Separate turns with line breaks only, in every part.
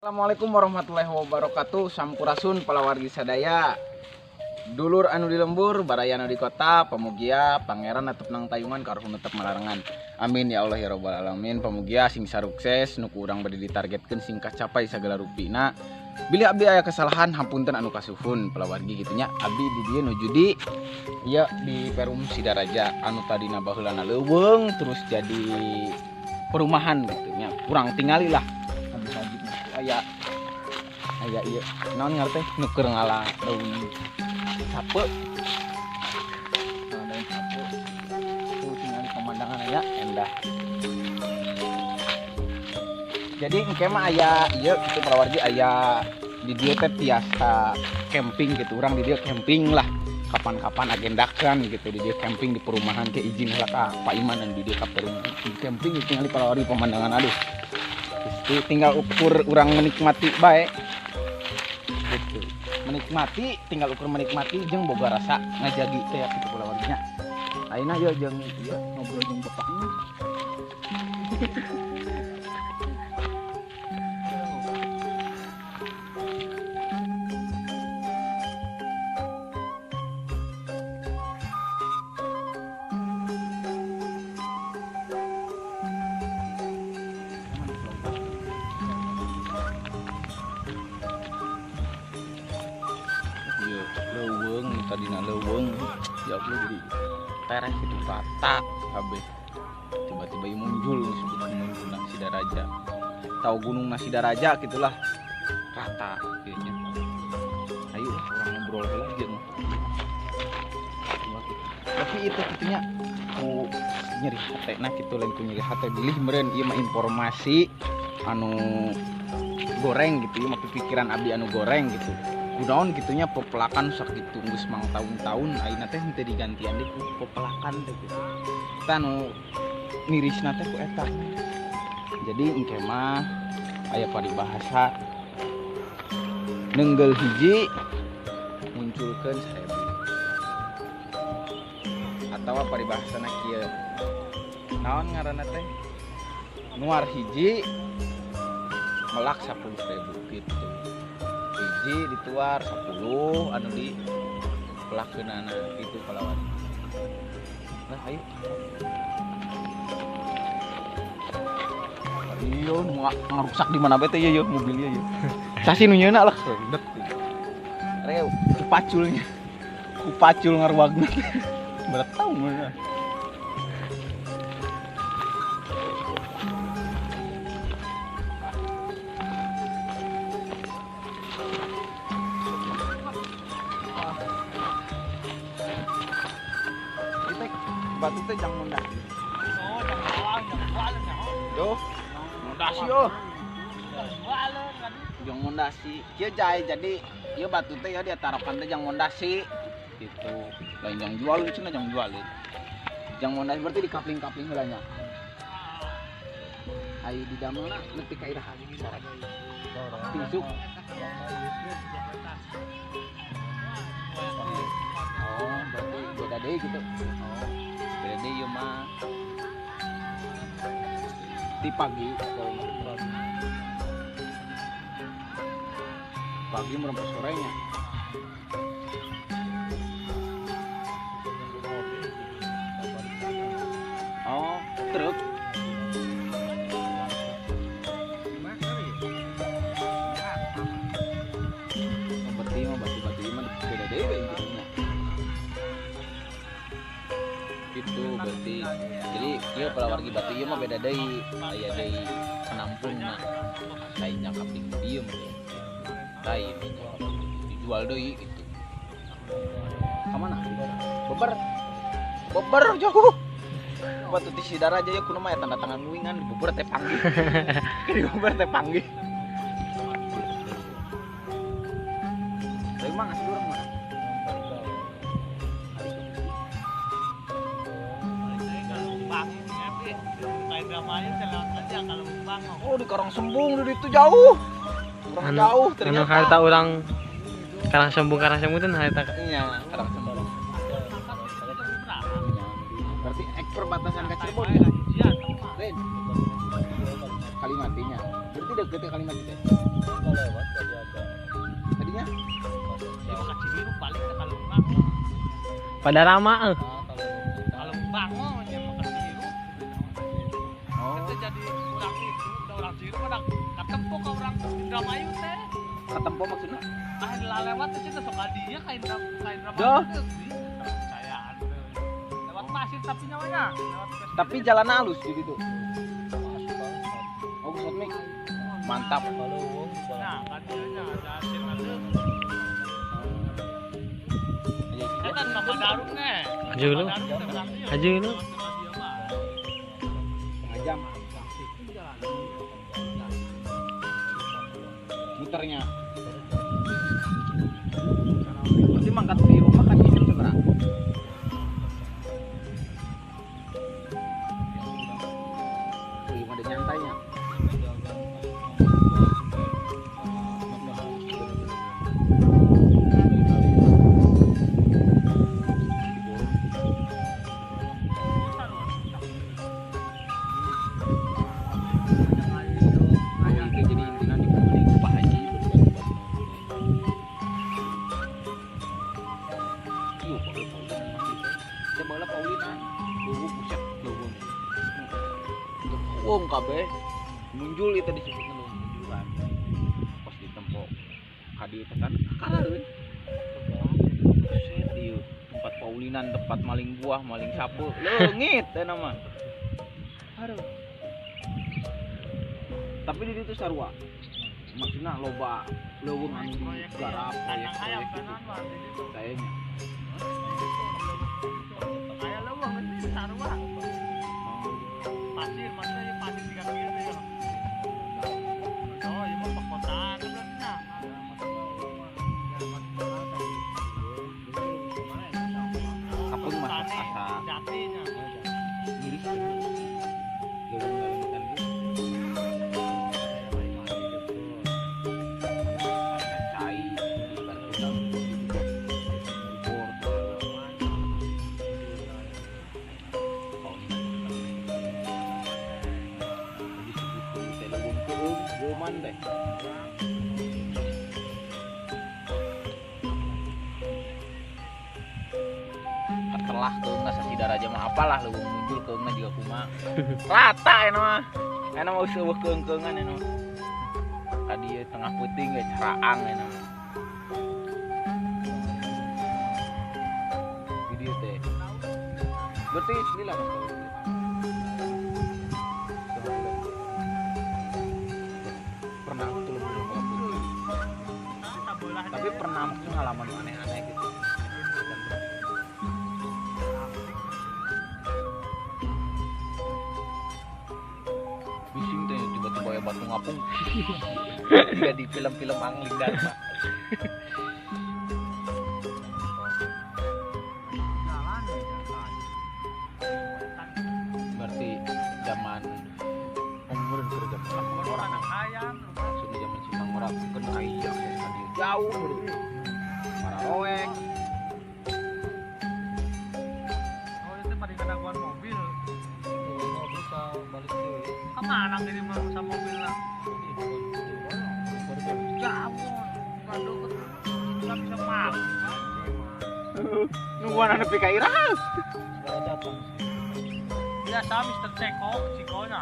Assalamualaikum warahmatullahi wabarakatuh. Sampurasun palawargi sadaya. Dulur anu di lembur, baraya anu di kota, pamugia pangeran atep nang tayungan karuhun tetep malarengan. Amin ya Allah ya rabbal alamin. Pamugia sing sarukses nu ku urang bade ditargetkeun sing kacapai sagala rupina. Bilih abdi aya kesalahan hapunten anu kasuhun palawargi kitu nya. Abdi di dieu nuju di ieu di Perum Sidaraja anu tadina baheulana leuweung terus jadi perumahan gitu nya. Kurang tingali lah. Aya aya ieu naon ngaran teh nu keur ngala daun sape. Daun sape. Tuh tinggal pemandangan aya endah. Jadi engke mah aya ieu kitu palawargi aya di dieu teh tiasa camping gitu. Urang di dieu camping lah. Kapan-kapan agendakan gitu di dieu camping di perumahan ke izin heula ka Pak Iman dan di dieu ka perumahan camping tinggal palawargi pemandangan aduh. Itu tinggal ukur urang menikmati bae gitu. Menikmati tinggal ukur menikmati jeung boga rasa ngajagi teh kitu palawarginya. Ayeuna yeuh jeung ieu ngobrol jeung bapaknya. Leuweung tadina leuweung ya Allah jadi tereh gitu rata kabeh. Tiba-tiba ieu muncul disebut muncul Sidaraja. Tahu gunung Sidaraja gitulah rata kayaknya. Ayo urang ngobrol heula jeung. Tapi itu kitunya ku nyeri hate nah kitu lain ku nyeri hate bilih meureun ieu mah informasi anu goreng gitu ieu mah pikiran abdi anu goreng gitu. Kunaon gitunya pepelakan sakitu geus mang tahun-tahun ayeuna teh henteu digantian deui ku pepelakan teh gitu. Eta nu mirisna teh ku eta. Jadi engke mah aya paribahasa nenggel hiji munculkeun 1000. Atawa paribahasana kieu. Naon ngaranna teh? Nuar hiji melak 10.000 gitu. Hiji dituar 10 anu di pelakeunana gitu palawan. Nah ayo. Iya ngarusak di mana bae teh ieu mobilnya ieu. Sasi nu nyeuna lah ribet. Reu kupaculnya. Kupacul ngaruagna. Berat tau mana. Batu teh jang mundah.
Oh, jang jualan, jang.
Duh, mundasi oh. Jang mundasi. Kieu jae jadi ieu batu teh ya diatarokan teh jang mundasi gitu. Lain jang jual cenah jang jual. Jang mundasi berarti di kapling-kapling heula nya. Ai di damelna nepi ka iraha Tisuk. Oh, berarti beda deui gitu. Oh, beda deui ieu mah. Di pagi pagi merempat sorenya. Oh, truk. Berarti mah batu-batu mah beda dewe intinya. Gitu berarti. Jadi ieu palawargi batu ieu mah beda deui, aya deui penampungna. Lainnya kaping diem ya. Lain dijual deui gitu. Ka mana? Beber. Beber jauh. Batu ti Sidaraja ya kuno mah tanda tangan nguingan di beber teh panggih. Di beber teh panggih. Tapi mah asli urang mah. Oh, di Karang Sembung di itu jauh. Orang jauh ternyata.
Anu harta orang Karang Sembung itu harta.
Iya, Karang Sembung. Berarti ek perbatasan ke Cirebon ya? Lain. Kalimatinya. Berarti deket ke Kalimati teh. Tadinya?
Pada lama eh.
Kalau bangun yang makan Cihirup.
Oh.
Kita jadi orang itu, orang Cihirup pada ketempo ke orang Indramayu teh.
Ketempo maksudnya?
Ah, lewat teh cenah sok dia ka Indramayu. Percayaan. Lewat pasir tapi nyawanya.
Tapi jalan halus di situ. Oh, Sotmik. Mantap.
Nah, kan dianya ada hasil ada.
Aja lu. Aja lu.
Setengah jam. Muternya. Berarti mangkat di rumah kan jam seberapa? Wih, ada nyantainya. Wong kabeh muncul itu disebutnya lu munculan pas ditempo kadi teh kan karaeun buset ieu tempat paulinan, tempat maling buah, maling sapu leungit teh nama. Aduh. Tapi di ditu sarua maksudna loba leuweung anu digarap proyek-proyek gitu kayaknya
aya leuweung geus sarua pasir, maksudnya pasir tiga kilo ya. Oh, ini mah perkotaan berarti nah.
Kampung mah asa
jatinya.
Miris. Leuweung-leuweungan gitu. Cai, Goman deh. Ketelah keungna Sasidaraja mah apalah leuweung muncul keungna juga kumaha. Rata eta mah. Eta mah geus eueuh keung-keungan eta mah. Ka dieu tengah peuting ge caraang eta mah. Di dieu teh. Berarti lila mah. Tapi pernah mungkin ngalaman aneh-aneh gitu. Bising teh tiba-tiba ya batu ngapung. Juga di film-film Angling Dharma. Berarti zaman umur zaman orang maksudnya zaman si Mang Ora kan kaya jauh para roek.
Oh itu pada kedaguan mobil. Mobil balik deui. Kemana ngirim sama mobilnya? Jauh, waduh, nggak bisa masuk.
Nungguan anu nepi ka iraha.
Biasa Mister Ceko, Cikonya.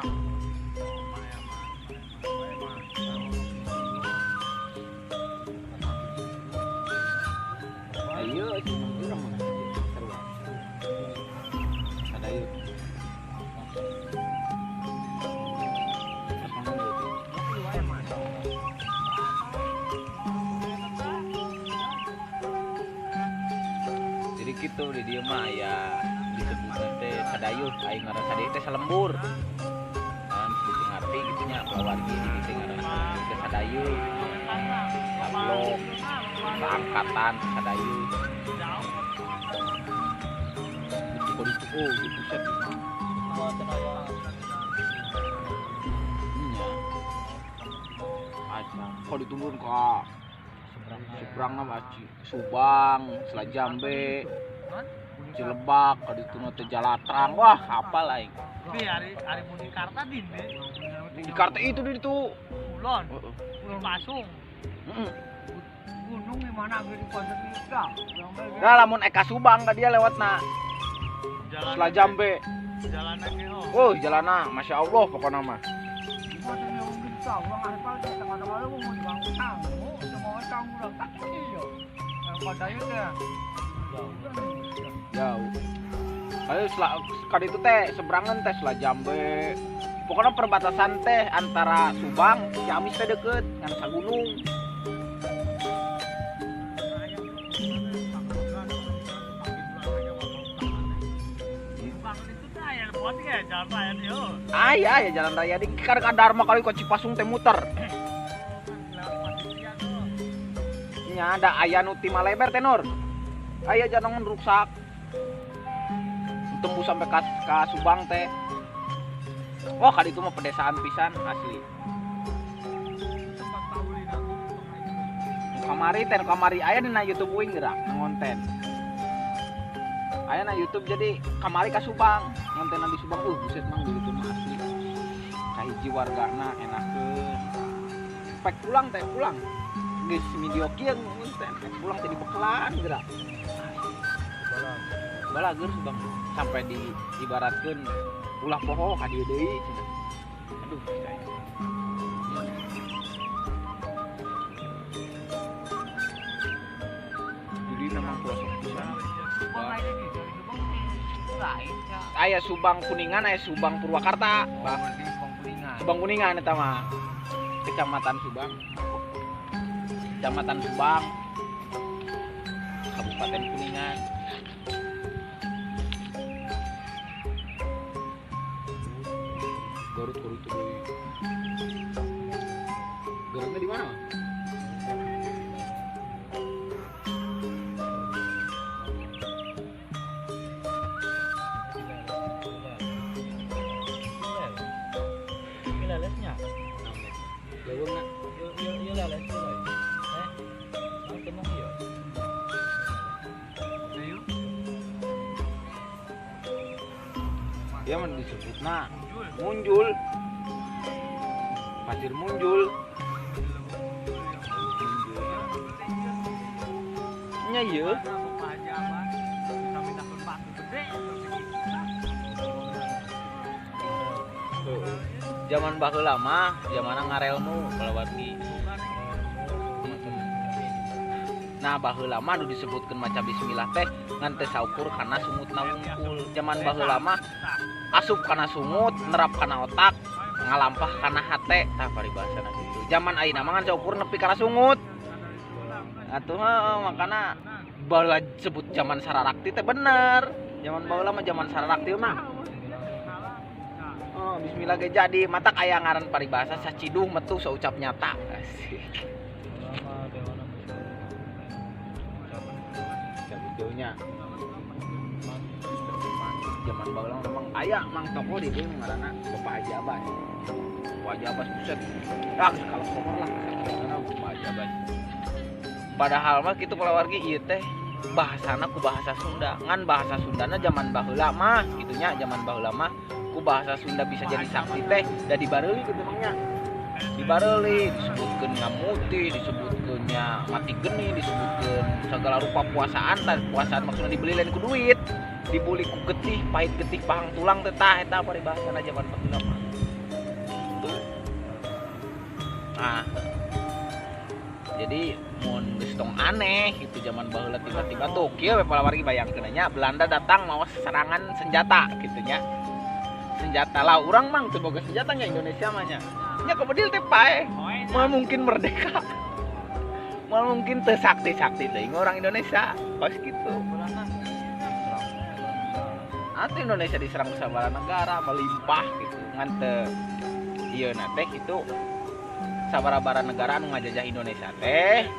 Ayo, urang mah seru. Ada yuk. Jadi gitu di dieu mah aya disebutna teh sadayuh, aing ngaran sadayuh teh salembur. Kan seperti ngarti gitu nya keluarga di dieu ngaran teh sadayuh. Sablok, seangkatan sadayuh. Itu oh, di pusat. Iya. Aja. Kok diturun ka seberang mah Subang, Selajambe, Cilebak, ka ditu teh Jalatrang. Wah, hafal aing.
Tapi hari Mudikarta dinde.
Mudikarta itu di ditu.
Kulon. Kulon Pasung.
Heeh.
Gunung di mana di Pondok Indah.
Nah, lamun eka Subang ka dia lewatna. Selajambe.
Jalanan ge oh.
Oh, jalanna Masya Allah pokona mah. Jauh. Ayo ka ditu teh seberangan teh Selajambe. Pokoknya perbatasan teh antara Subang, Ciamis teh deket ngan sagunung. Aya ya jalan raya di kan ka Dharma kali ke Cipasung teh muter. Nya ada aya nu ti Maleber teh Nur. Aya jangan ruksak. Tembus sampai ka Subang teh. Wah, kali itu mah pedesaan pisan asli. Kamari teh kamari aya dina YouTube uing geura ngonten. Aya na YouTube jadi kamari ka Subang, ngontenan di Subang buset mang di ditu mah asli. Kahiji wargana enakeun. Pek pulang teh pulang. Geus video kieu ngonten, pek pulang teh dibekelan geura. Balager Subang sampai di ibaratkeun ulah poho ka dieu deui cenah. Aduh, saya. Jadi memang pelosok pisan. Aya Subang Kuningan, aya Subang Purwakarta. Bah. Subang Kuningan eta mah. Kecamatan Subang. Kecamatan Subang. Kabupaten Kuningan. Garut Garut itu. Garutnya di mana? Dia mah disebutna Munjul. Pasir Munjul. Nya ieu. Zaman baheula mah, zamanna ngarelmu kalawargi. Nah, baheula mah nu disebutkeun maca bismillah teh ngan teh saukur kana sungutna wungkul. Zaman baheula mah asup kana sungut, nerap kana otak, ngalampah kana hate, tah paribasana kitu. Zaman ayeuna mah ngan saukur nepi kana sungut. Atuh heuh makana baheula sebut zaman sararakti teh bener. Zaman baheula mah zaman sararakti mah. Oh, bismillah ge jadi matak aya ngaran paribasa saciduh metu saucap nyata. Asik. Cabut jauhnya. Zaman baheula memang aya mang toko di dieu ngaranna Bapak Haji Abbas. Bapak Haji Abbas buset. Ah, kalau somor lah ngaranna Bapak Haji Abbas. Padahal mah kitu kulawargi ieu teh Bahasana ku bahasa Sunda. Ngan bahasa Sundana zaman baheula mah kitu nya, zaman baheula mah ku bahasa Sunda bisa jadi sakti teh da dibareuli kitu mah nya. Dibareuli disebutkeun ngamuti, disebutkeun nya mati geni, disebutkeun segala rupa puasaan, tah puasaan maksudna dibeli lain ku duit. Dibuli ku getih, pahit getih pahang tulang teh tah eta paribahasana zaman baheula mah. Tuh. Nah, jadi mun geus tong aneh gitu zaman baheula tiba-tiba tuh kieu we palawargi bayangkeun nya Belanda datang mawa serangan senjata gitu nya. Senjata lah urang mah teu boga senjata nya Indonesia mah nya. Nya kebedil teh pae. Moal mungkin merdeka. Moal mungkin teu sakti-sakti teuing orang Indonesia. Kos kitu. Atuh Indonesia diserang sabaraha negara melimpah gitu ngan teu ieu na teh kitu sabaraha negara anu ngajajah Indonesia teh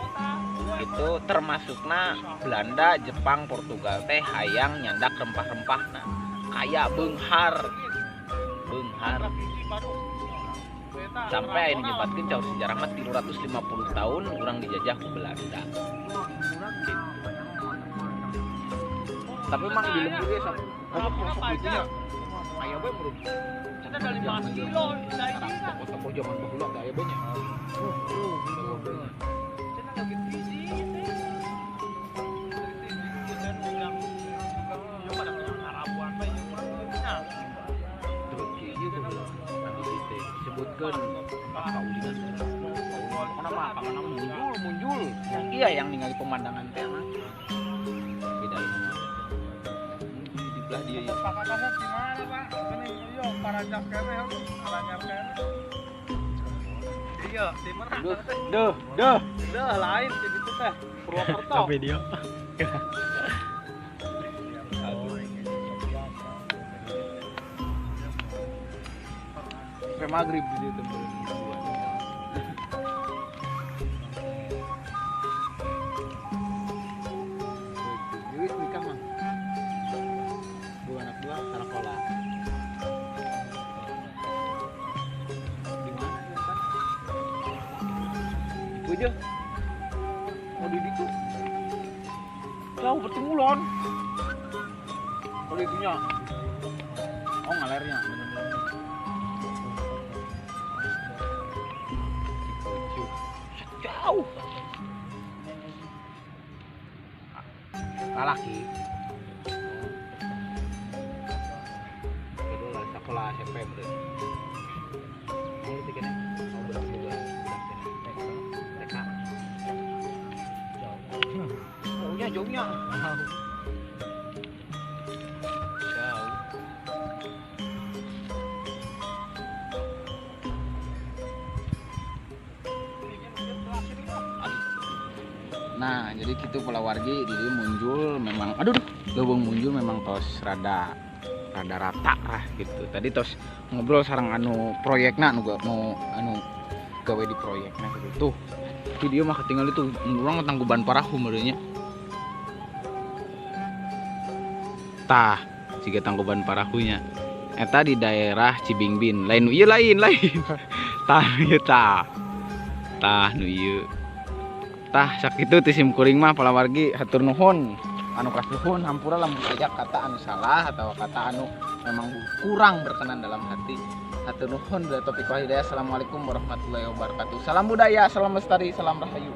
itu termasukna Belanda, Jepang, Portugal teh hayang nyandak rempah-rempahna kaya beunghar. Beunghar. Sampai aya nyebatkeun caur sejarah mah 350 tahun urang dijajah ku Belanda. Gitu. Tapi emang di lembur ge sok sok gitu nya. Aya we meureun.
Kita dari 5 kilo,
tokoh-tokoh zaman baheula teh aya we nya. Disebutkeun kaulinan. Pokona mah muncul. Iya yang ningali pemandangan teh mah. Beda ini mah. Di belah dia ya.
Pak Kakak di mana, Pak? Ini yo parajak kene, parajak kene. Iya, di mana?
Duh, duh.
Duh, lain di situ teh. Purwokerto.
Video.
Sampai maghrib di situ. Duit nikah mah. Dua anak dua sarakola. Di mana kan? Di Pujo. Oh di ditu. Jauh bertimulon. Kalau itunya. Oh ngalernya bener-bener. Jauh. Lalaki. Kedua lah sekolah SMP berarti. Mau itu kene? Mau budak juga. Budak kene. TK. Jauh. Jauhnya jauhnya. Jauh. Nah, jadi gitu palawargi di dieu muncul memang aduh leuweung muncul memang tos rada rata lah gitu. Tadi tos ngobrol sareng anu proyekna anu nu anu gawe di proyekna gitu. Tuh, di dieu mah ketinggal itu urang tangkuban parahu meureun nya. Tah, siga tangkuban parahunya. Eta di daerah Cibingbin. Lain nu ieu lain. Tah nu ieu tah. Tah nu ieu. Tah sakitu ti sim kuring mah palawargi hatur nuhun anu kasuhun hampura lamun aya kata anu salah atau kata anu memang kurang berkenan dalam hati. Hatur nuhun bila taufiq wal hidayah. Assalamualaikum warahmatullahi wabarakatuh. Salam budaya, salam lestari, salam rahayu.